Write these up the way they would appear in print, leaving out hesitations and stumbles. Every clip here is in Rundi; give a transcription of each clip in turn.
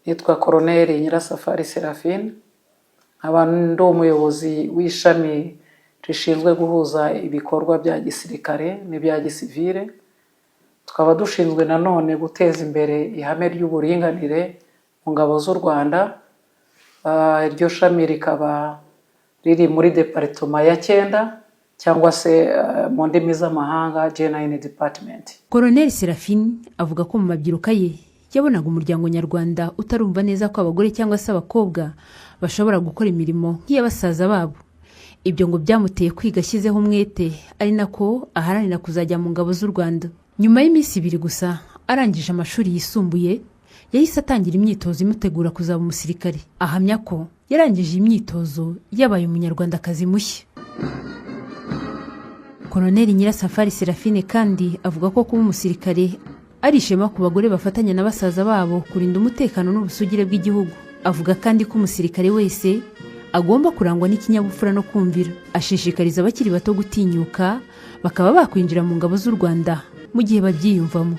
Nitwa Koroneri Nyirasafari Seraphine, nkaba ndi umuyobozi w'ishami rishinzwe guhuza ibikorwa bya gisirikare n'ibya gisivile. Tukaba dushinzwe nanone guteza imbere ihame ry'uburinganire mu ngabo z'u Rwanda. Iryo shami rikaba riri muri département ya cyenda, cyangwa se mu ndimi z'amahanga G9 Department. Koroneri Seraphine avuga ko mu mabyiruka ye yabonaga umuryango nyarwanda utarumva neza ko abagore cyangwa se abakobwa bashobora gukora imirimo nk'iya basaza babo. Ibyo ngo byamuteye kwiga ashyizeho umwete, ari nako aharanira kuzajya mu ngabo z'u Rwanda. Nyuma y'iminsi 2 gusa arangije amashuri yisumbuye, yahise atangira imyitozo imutegura kuzaba umusirikare. Ahamya ko yarangije iyi myitozo yabaye umunyarwandakazi mushya. Koroneri Nyirasafari Seraphine kandi avuga ko kuba umusirikare ari ishema ku bagore bafatanya na basaza babo kurinda umutekano n'ubusugire bw'igihugu. Avuga kandi ko umusirikare wese agomba kurangwa n'ikinyabupfura no kumvira. Ashishikariza abakiri bato gutinyuka bakaba bakwinjira mu ngabo z'u Rwanda mu gihe babyiyumvamo.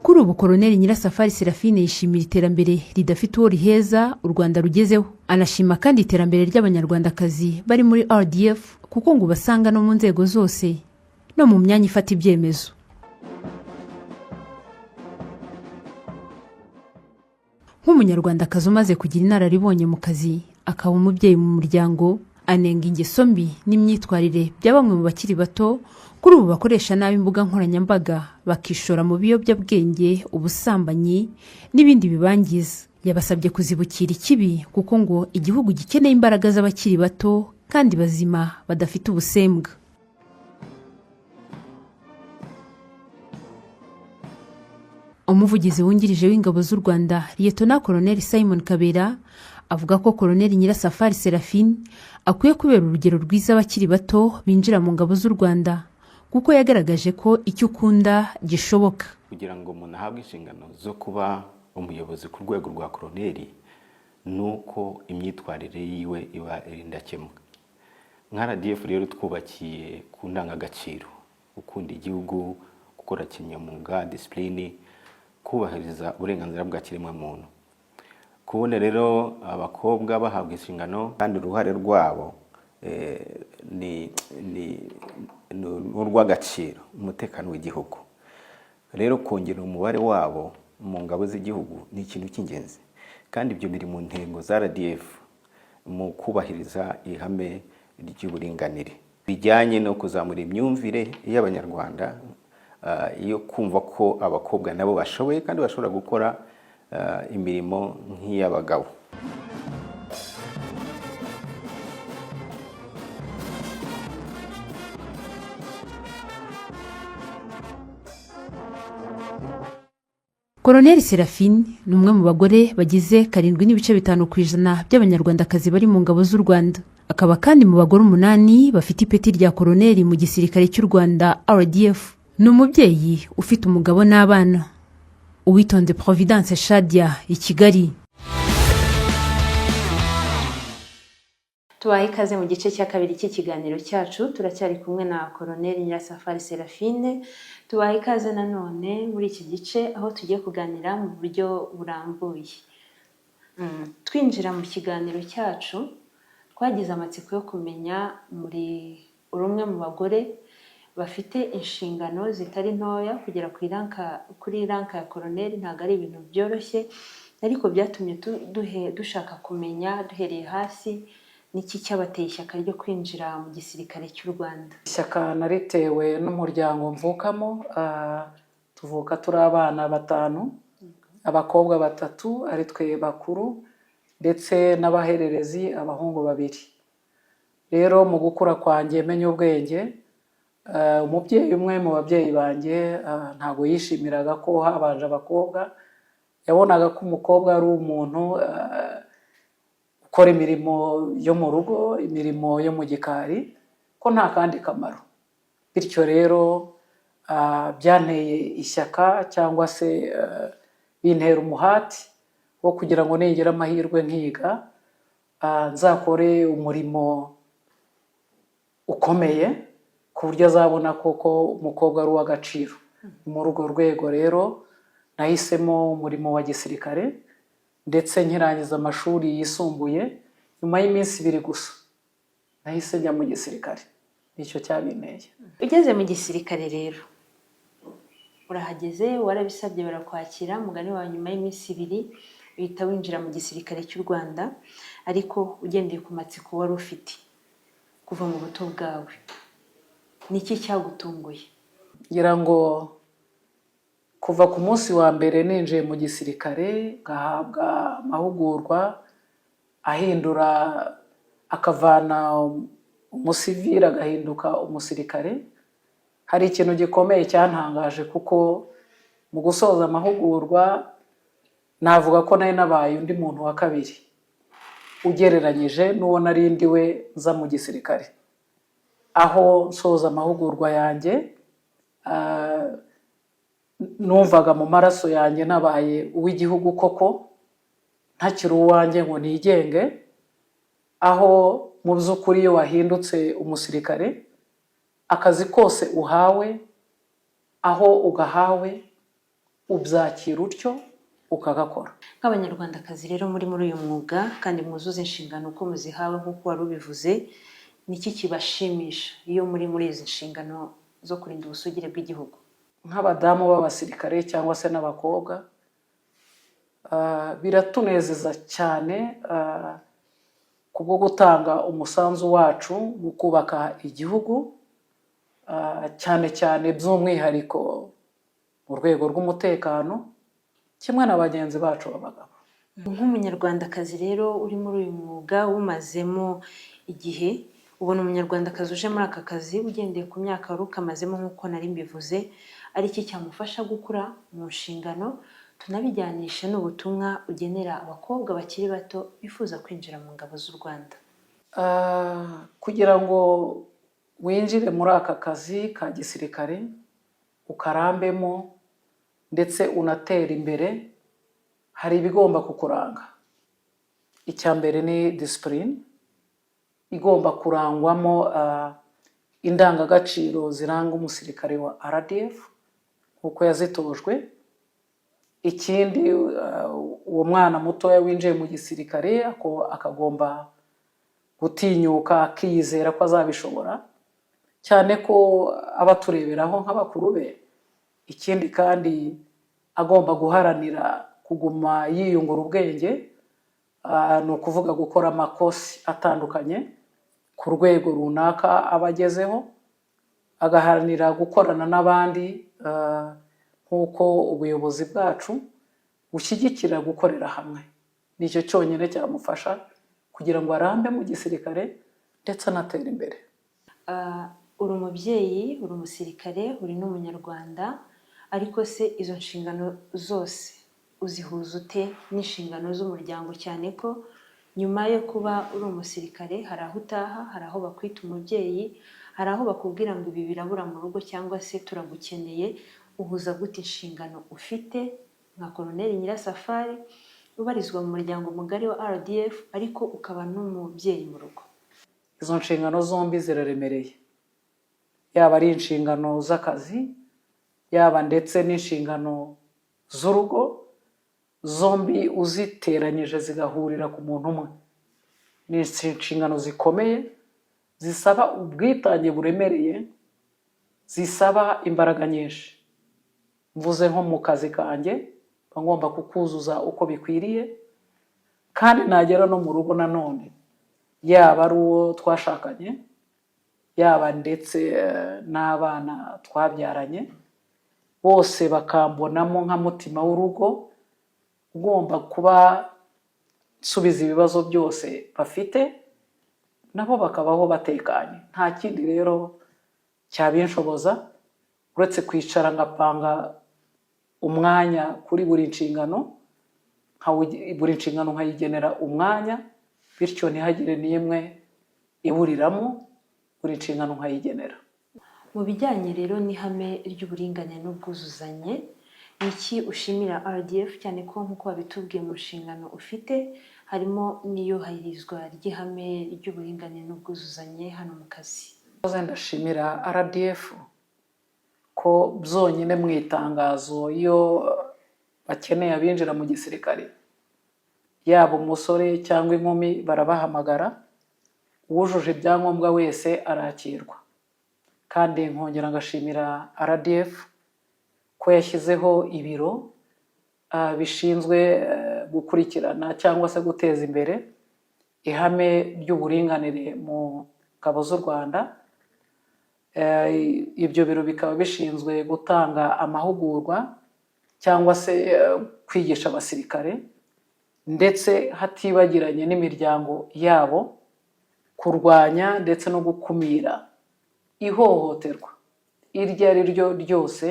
Kuri ubu Koroneri Nyirasafari Seraphine yishimira iterambere ridafite uwo riheza u Rwanda rugezeho. Anashima kandi iterambere ry'abanyarwandakazi bari muri RDF, kuko ngo basanga no mu nzego zose no mu myanya ifata ibyemezo. Nk'umunyarwandakazi umaze kugira inararibonye mu kazi, akaba umubyeyi mu muryango, anenga ingeso mbi n'imyitwarire bya bamwe mu bakiri bato kuri ubu bakoresha nabi imbuga nkoranyambaga, bakishora mu biyobyabwenge, ubusambanyi n'ibindi bibangiza. Yabasabye kuzibukira ikibi, kuko ngo igihugu gikeneye imbaraga z'abakiri bato kandi bazima badafite ubusembwa. Umuvugizi wungirije w'ingabo z'u Rwanda, Liyetona Koroneri Simon Kabera, avuga ko Koroneri Nyirasafari Seraphine akwiye kubera urugero rwiza abakiri bato binjira mu ngabo z'u Rwanda, kuko yagaragaje ko icyo ukunda gishoboka. Kugira ngo umuntu ahabwe inshingano zo kuba umuyobozi ku rwego rwa koroneri, ni uko imyitwarire yiwe iba ari indakemwa. Nka RDF rero twubakiye ku ndangagaciro: gukunda igihugu, gukora kinyamwuga, disipurine, kubahiriza uburenganzira bwa kiremwamuntu. Kubona rero abakobwa bahabwa inshingano kandi uruhare rwabo ni urw'agaciro, umutekano w'igihugu. Rero kongera umubare wabo mu ngabo z'igihugu ni ikintu cy'ingenzi, kandi ibyo biri mu ntego za RDF mu kubahiriza ihame ry'uburinganire, bijyanye no kuzamura imyumvire y'Abanyarwanda yo kumva ko abakobwa nabo bashoboye kandi bashobora gukora imirimo nk'iy'abagabo. Koroneri Seraphine ni umwe mu bagore bagize 7.5% by'abanyarwandakazi bari mu ngabo z'u Rwanda. Akaba kandi mu bagore 8 bafite ipeti rya koroneri mu gisirikare cy'u Rwanda RDF. Ni umubyeyi ufite umugabo n'abana. Uwitonze Providence Shadia, i Kigali. Tubahe ikaze mu gice cya kabiri cy'ikiganiro cyacu. Turacyari kumwe na Koroneri Nyirasafari Seraphine. Tubahe ikaze nanone muri iki gice, aho tugiye kuganira mu buryo burambuye. Twinjira mu kiganiro cyacu, twagize amatsiko yo kumenya muri uri umwe mu bagore bafite inshingano zitari ntoya. Kugera kuri rank ya koroneri ntabwo ari ibintu byoroshye, ariko byatumye dushaka kumenya duhereye hasi, niki cyabateye ishyaka ryo kwinjira mu gisirikare cy'u Rwanda? Ishyaka naritewe n'umuryango mvukamo. Tuvuka turi abana batanu, abakobwa batatu ari twe bakuru, ndetse n'abahererezi abahungu babiri. Rero mu gukura kwanjye menya ubwenge, umubyeyi umwe mu babyeyi banjye ntabwo yishimiraga ko habanje abakobwa. Yabonaga ko umukobwa ari umuntu ukora imirimo yo mu rugo, imirimo yo mu gikari, ko nta kandi kamaro. Bityo rero byanteye ishyaka, cyangwa se bintera umuhati wo kugira ngo ningera amahirwe nkiga, nzakore umurimo ukomeye, ku buryo azabona koko umukobwa ari uw'agaciro. Ni muri urwo rwego rero nahisemo umurimo wa gisirikare, ndetse nkirangiza amashuri yisumbuye, nyuma y'iminsi 2 gusa nahise njya mu gisirikare. Nicyo cyabinteye. Ugeze mu gisirikare rero, urahageze, warabisabye barakwakira, mugani wawe nyuma y'iminsi 2 uhita winjira mu gisirikare cy'u Rwanda. Ariko ugendeye ku matsiko wari ufite kuva mu buto bwawe, ni iki cyagutunguye? Ngira ngo kuva ku munsi wa mbere ninjiye mu gisirikare, ngahabwa amahugurwa ahindura, akavana umusivili agahinduka umusirikare, hari ikintu gikomeye cyantangaje, kuko mu gusoza amahugurwa navuga ko nari nabaye undi muntu wa kabiri ugereranyije n'uwo nari ndiwe nza mu gisirikare. Aho nsoza amahugurwa yanjye, numvaga mu maraso yanjye nabaye uw'igihugu koko, ntakiri uwanjye ngo nigenge. Aho mu by'ukuri iyo wahindutse umusirikare, akazi kose uhawe, aho ugahawe, ubyakira utyo ukagakora. Nk'Abanyarwandakazi rero muri uyu mwuga kandi mwuzuza inshingano uko muzihawe nk'uko wari ubivuze, ni iki kibashimisha iyo muri izi nshingano zo kurinda ubusugire bw'igihugu? Nk'abadamu b'abasirikare cyangwa se n'abakobwa, biratunezeza cyane kubwo gutanga umusanzu wacu mu kubaka igihugu, cyane cyane by'umwihariko mu rwego rw'umutekano, kimwe na bagenzi bacu b'abagabo. Nk'Umunyarwandakazi rero uri muri uyu mwuga wumazemo igihe, ubona Umunyarwandakazi uje muri aka kazi, ugendeye ku myaka wari ukamazemo nk'uko nari mbivuze, ari iki cyamufasha gukura mu nshingano? Tunabijyanishe n'ubutumwa ugenera abakobwa bakiri bato bifuza kwinjira mu ngabo z'u Rwanda. Kugira ngo winjire muri aka kazi ka gisirikare, ukarambemo ndetse unatere imbere, hari ibigomba kukuranga. Icya mbere ni discipline igomba kurangwamo indangagaciro ziranga umusirikare wa RDF nk'uko yazitojwe. Ikindi, uwo mwana mutoya winjiye mu gisirikare akagomba gutinyuka, akiyizera ko azabishobora, cyane ko aba atureberaho nk'abakuru be. Ikindi kandi, agomba guharanira kuguma yiyungura ubwenge, ni ukuvuga gukora amakosi atandukanye ku rwego runaka aba agezeho, agaharanira gukorana n'abandi, nk'uko ubuyobozi bwacu bushyigikira gukorera hamwe. Nicyo cyonyine cyamufasha kugira ngo arambe mu gisirikare ndetse anatere imbere. Uri umubyeyi, uri umusirikare, uri n'Umunyarwanda, ariko se izo nshingano zose uzihuza ute n'inshingano z'umuryango, cyane ko nyuma yo kuba uri umusirikare hari aho utaha, hari aho bakwita umubyeyi, hari aho bakubwira ngo ibi birabura mu rugo cyangwa se turagukeneye? Uhuza gute inshingano ufite nka Koroneri Nyirasafari ubarizwa mu muryango mugari wa RDF, ariko ukaba n'umubyeyi mu rugo? Izo nshingano zombi ziraremereye, yaba ari inshingano z'akazi, yaba ndetse n'inshingano z'urugo. Zombi uziteranyije zigahurira ku muntu umwe, ni inshingano zikomeye zisaba ubwitange buremereye, zisaba imbaraga nyinshi. Mvuze nko mu kazi kanjye, mba ngomba kukuzuza uko bikwiriye, kandi nagera no mu rugo nanone, yaba ari uwo twashakanye, yaba ndetse n'abana twabyaranye, bose bakambonamo nka mutima w'urugo ugomba kuba nsubiza ibibazo byose bafite, nabo bakabaho batekanye. Nta kindi rero cyabinshoboza uretse kwicara ngapanga umwanya kuri buri nshingano, buri nshingano nkayigenera umwanya, bityo ntihagire n'imwe iburiramo, buri nshingano nkayigenera. Mu bijyanye rero n'ihame ry'uburinganire n'ubwuzuzanye, ni iki ushimira RDF, cyane ko nk'uko wabitubwiye mu nshingano ufite harimo n'iyubahirizwa ry'ihame ry'uburinganire n'ubwuzuzanye hano mu kazi? Ndashimira RDF ko byonyine mu itangazo, iyo bakeneye abinjira mu gisirikare, yaba umusore cyangwa inkumi, barabahamagara, uwujuje ibyangombwa wese arakirwa. Kandi nkongera ngashimira RDF ko yashyizeho ibiro bishinzwe gukurikirana cyangwa se guteza imbere ihame ry'uburinganire mu ngabo z'u Rwanda. Ibyo biro bikaba bishinzwe gutanga amahugurwa cyangwa se kwigisha abasirikare, ndetse hatibagiranye n'imiryango yabo, kurwanya ndetse no gukumira ihohoterwa iryo ari ryo ryose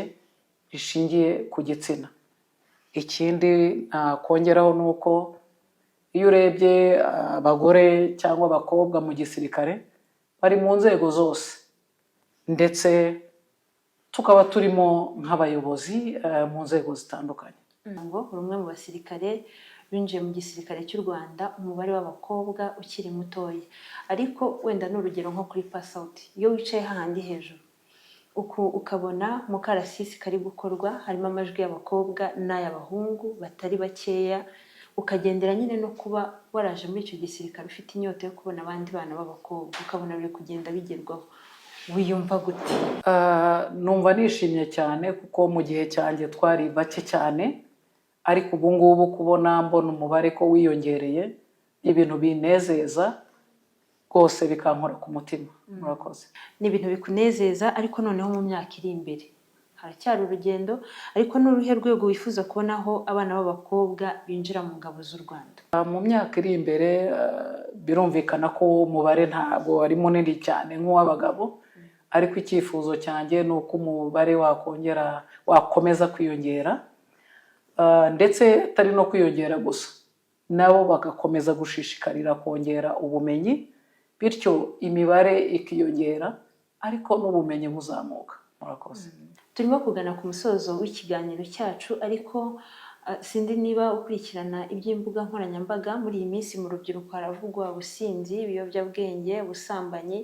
rishingiye ku gitsina. Ikindi nakongeraho ni uko iyo urebye abagore cyangwa abakobwa mu gisirikare bari mu nzego zose, ndetse tukaba turimo nk'abayobozi mu nzego zitandukanye. Ngo uri umwe mu basirikare binjiye mu gisirikare cy'u Rwanda, umubare w'abakobwa ukiri mutoya, ariko wenda ni urugero nko kuri pass out, iyo wicaye hahandi hejuru ukabona mu karasisi kari gukorwa harimo amajwi y'abakobwa n'ay'abahungu batari bakeya, ukagendera nyine no kuba waraje muri icyo gisirikare ufite inyota yo kubona abandi bana b'abakobwa, ukabona biri kugenda bigerwaho, wiyumva gute? Numva nishimye cyane, kuko mu gihe cyanjye twari bake cyane, ariko ubu ngubu kubona mbona umubare ko wiyongereye ni ibintu binezeza rwose, bikankora ku mutima. Murakoze. Ni ibintu bikunezeza, ariko noneho mu myaka iri imbere haracyari urugendo, ariko ni uruhe rwego wifuza kubonaho abana b'abakobwa binjira mu ngabo z'u Rwanda? Mu myaka iri imbere, birumvikana ko umubare ntabwo ari munini cyane nk'uw'abagabo, ariko icyifuzo cyanjye ni uko umubare wakongera, wakomeza kwiyongera, ndetse atari no kwiyongera gusa, nabo bagakomeza gushishikarira kongera ubumenyi, bityo imibare ikiyongera ariko n'ubumenyi buzamuka. Murakoze. Turimo kugana ku musozo w'ikiganiro cyacu, ariko sinzi niba ukurikirana iby'imbuga nkoranyambaga. Muri iyi minsi mu rubyiruko haravugwa ubusinzi, ibiyobyabwenge, ubusambanyi,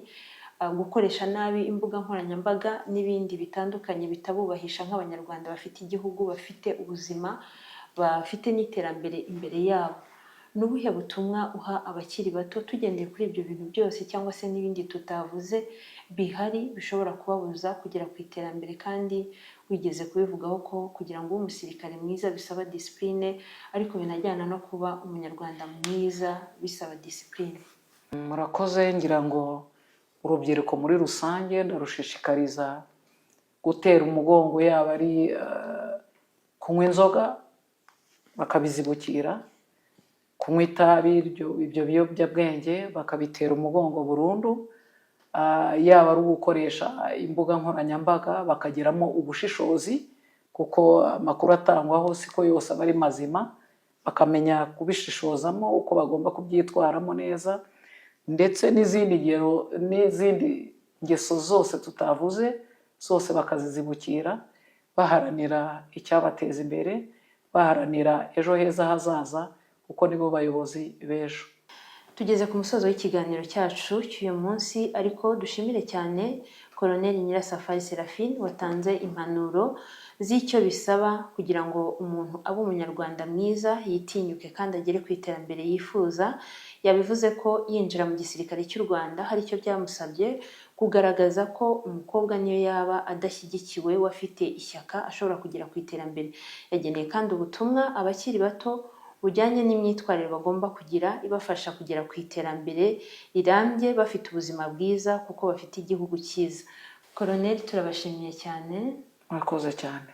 gukoresha nabi imbuga nkoranyambaga n'ibindi bitandukanye bitabubahisha nk'Abanyarwanda bafite igihugu, bafite ubuzima, bafite n'iterambere imbere yabo. Ni ubuhe butumwa uha abakiri bato tugendeye kuri ibyo bintu byose cyangwa se n'ibindi tutavuze bihari bishobora kubabuza kugera ku iterambere? Kandi wigeze kubivugaho ko kugira ngo ube umusirikare mwiza bisaba discipline, ariko binajyana no kuba Umunyarwanda mwiza bisaba discipline. Murakoze. Ngira ngo urubyiruko muri rusange ndarushishikariza gutera umugongo yaba ari kunywa inzoga bakabizibukira, kunywa itabi, ibyo biyobyabwenge bakabitera umugongo burundu, yaba ari ugukoresha imbuga nkoranyambaga bakagiramo ubushishozi, kuko amakuru atangwaho siko yose aba ari mazima, bakamenya kubishishozamo uko bagomba kubyitwaramo neza, ndetse n'izindi ngero n'izindi ngeso zose tutavuze zose bakazizibukira, baharanira icyabateza imbere, baharanira ejo heza hazaza, kuko nibo bayobozi b'ejo. Tugeze ku musozo w'ikiganiro cyacu cy'uyu munsi, ariko dushimire cyane Koloneli Nyirasafari Seraphine watanze impanuro z'icyo bisaba kugira ngo umuntu abe Umunyarwanda mwiza, yitinyuke kandi agere ku iterambere yifuza. Yabivuze ko yinjira mu gisirikare cy'u Rwanda hari icyo byamusabye kugaragaza ko umukobwa niyo yaba adashyigikiwe, we afite ishyaka ashobora kugera ku iterambere. Yageneye kandi ubutumwa abakiri bato bujyanye n'imyitwarire bagomba kugira ibafasha kugera ku iterambere rirambye, bafite ubuzima bwiza kuko bafite igihugu cyiza. Koloneli, turabashimiye cyane. Murakoze cyane.